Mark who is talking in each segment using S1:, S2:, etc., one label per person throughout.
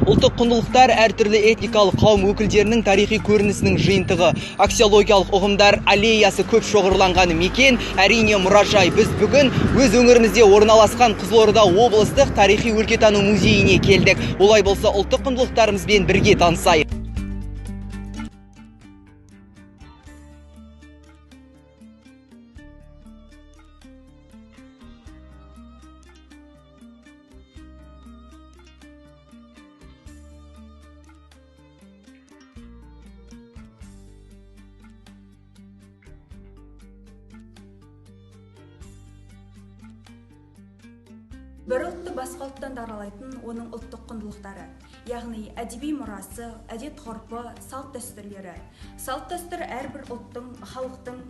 S1: Ұлттық құндылықтар әртүрлі этникалық қауым өкілдерінің тарихи көрінісінің жиынтығы. Аксиологиялық ұғымдар аллеясы көп шоғырланған мекен, әрине, мұражай. Біз бүгін өз өңірімізде орналасқан Қызылорда облыстық тарихи өлкетану музейіне келдік. Олай болса, ұлттық құндылықтарымызбен бірге танысайық.
S2: Бір ұлтты басқа ұлттан даралайтын оның ұлттық құндылықтары, яғни әдеби мұрасы, әдет ғұрпы, салт дәстүрлері. Салт дәстүр әрбір ұлттың, халықтың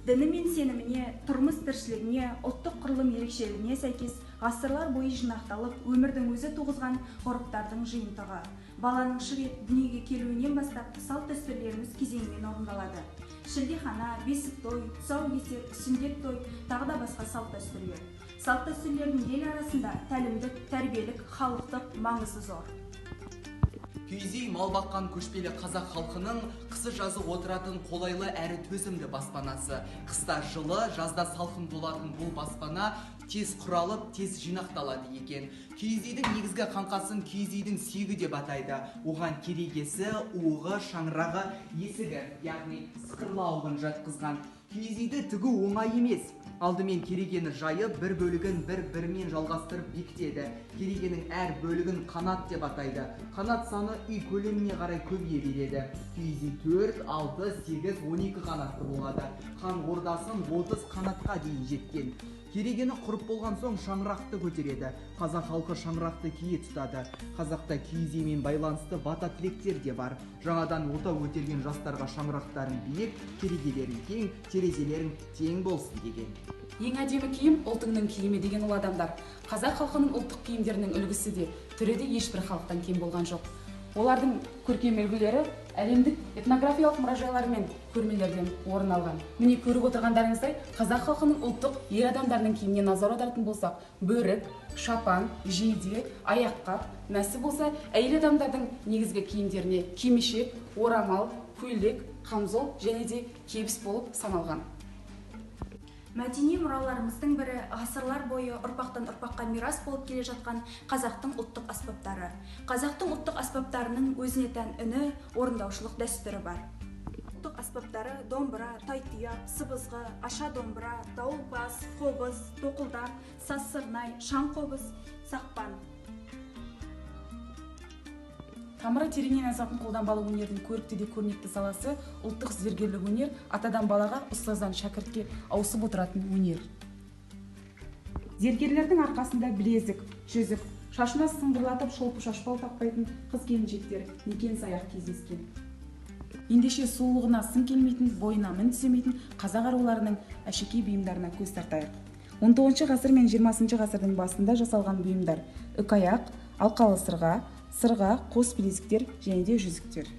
S2: діні мен сеніміне, тұрмыс тіршілігіне, ұлттық құрылым ерекшелігіне сәйкес ғасырлар бойы жинақталып, өмірдің өзі туғызған ғұрыптардың жиынтығы. Баланың шыр етіп дүниеге келуінен бастап салт дәстүрлеріміз кезеңімен орындалады. Шілдехана, бесік той, тұсаукесер, сүндет той, тағы да басқа салт дәстүрлер. Салт дәстүрлердің ел арасында тәлімдік, тәрбиелік, халықтық маңызы зор.
S1: Киіз үй мал баққан көшпелі қазақ халқының қысы жазы отыратын қолайлы әрі төзімді баспанасы. Қыста жылы, жазда салқын болатын бұл баспана тез құралып, тез жинақталады екен. Киіз үйдің негізгі қаңқасын киіз үйдің сүйегі деп атайды. Оған керегесі, уығы, шаңырағы, есігі, яғни сықырлауығын жатқызған. Киіз үйді тігу оңай емес. Алдымен керегені жайып, бір бөлігін бір-бірімен жалғастырып бекітеді. Керегенің әр бөлігін қанат деп атайды. Қанат саны үй көлеміне қарай көбейе береді. Киіз үй 4, 6, 8, 12 қанатты болады. Хан ордасын 30 қанатқа дейін жеткен. Керегені құрып болған соң шаңырақты көтереді. Қазақ халқы шаңырақты кие тұтады. Қазақта киіз үймен байланысты бата тілектер де бар. Жаңадан отау көтерген жастарға шаңырақтарын биік, керегелерін кең, терезелерін тең болсын деген.
S3: Ең әдемі киім ұлтыңның киімі деген ол адамдар. Қазақ халқының ұлттық киімдерінің үлгісі де, түрі де ешбір халықтан кем болған жоқ. Олардың көркем үлгілері әлемдік этнографиялық мұражайлар мен көрмелерден орын алған. Міне, көріп отырғандарыңыздай, қазақ халқының ұлттық ер адамдарының киіміне назар аударатын болсақ, бөрік, шапан, жейде, аяққап, мәсі болса, әйел адамдардың негізгі киімдеріне кимешек, орамал, көйлек, қамзол және де кебіс болып саналған.
S2: Мәдени мұраларымыздың бірі ғасырлар бойы ұрпақтан ұрпаққа мирас болып келе жатқан қазақтың ұлттық аспаптары. Қазақтың ұлттық аспаптарының өзіне тән үні, орындаушылық дәстүрі бар. Ұлттық аспаптары домбыра, тайтұяқ, сыбызғы, аша домбыра, дауылпаз, қобыз, тоқылдақ, саз сырнай, шаңқобыз, сақпан.
S3: Тамыры тереңнен асатын қолданбалы өнердің көрікті де көрнекті саласы ұлттық зергерлік өнер, атадан балаға, ұстаздан шәкіртке ауысып отыратын өнер. Зергерлердің арқасында білезік, жүзік, шашына сыңғырлатып шолпы шашпау тақпайтын қыз келіншектер некен саяқ кездескен. Ендеше сұлулығына сын келмейтін, бойына мін түземейтін қазақ аруларының әшекей бұйымдарына көз тартайық. 19 ғасыр мен 20 ғасырдың басында жасалған бұйымдар: үкаяқ, алқалы сырға, сырға, қос білезіктер және де жүзіктер.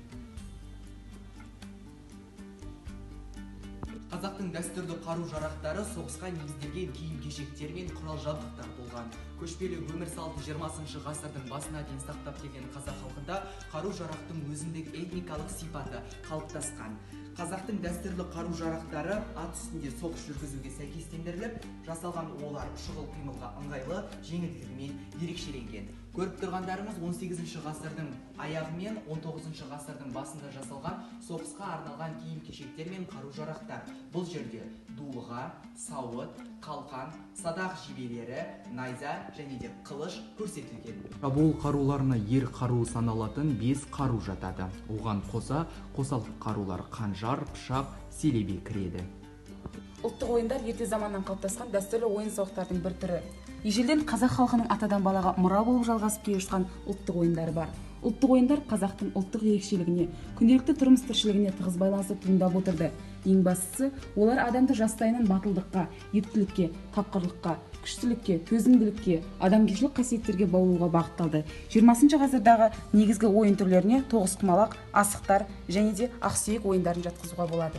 S1: Қазақтың дәстүрлі қару-жарақтары соғысқа негізделген киім-кешектер мен құрал-жабдықтар болған. Көшпелі өмір салтын 20 ғасырдың басына дейін сақтап келген қазақ халқында қару-жарақтың өзіндік этникалық сипаты қалыптасқан. Қазақтың дәстүрлі қару-жарақтары ат үстінде соғыс жүргізуге сәйкестендіріліп жасалған, олар шұғыл қимылға ыңғайлы, жеңілдігімен ерекшеленген. Көріп тұрғандарыңыз 18 ғасырдың аяғы мен 19 ғасырдың басында жасалған соғысқа арналған киім-кешектер мен қару-жарақтар. Бұл жерде дулыға, сауыт, қалқан, садақ жебелері, найза және де қылыш көрсетілген. Шабуыл қаруларына ер қаруы саналатын 5 қару жатады. Оған қоса қосалқы қарулар қанжар, пышақ, селебе кіреді.
S3: Ұлттық ойындар ерте заманнан қалыптасқан дәстүрлі ойын-сауықтардың бір түрі. Ежелден қазақ халқының атадан балаға мұра болып жалғасып келе жатқан ұлттық ойындары бар. Ұлттық ойындар қазақтың ұлттық ерекшелігіне, күнделікті тұрмыс тіршілігіне тығыз байланысты туындап отырды. Ең бастысы, олар адамды жастайынан батылдыққа, ептілікке, тапқырлыққа, күштілікке, төзімділікке, адамгершілік қасиеттерге баулуға бағытталды. 20 ғасырдағы негізгі ойын түрлеріне тоғызқұмалақ, асықтар және де ақсүйек ойындарын жатқызуға болады.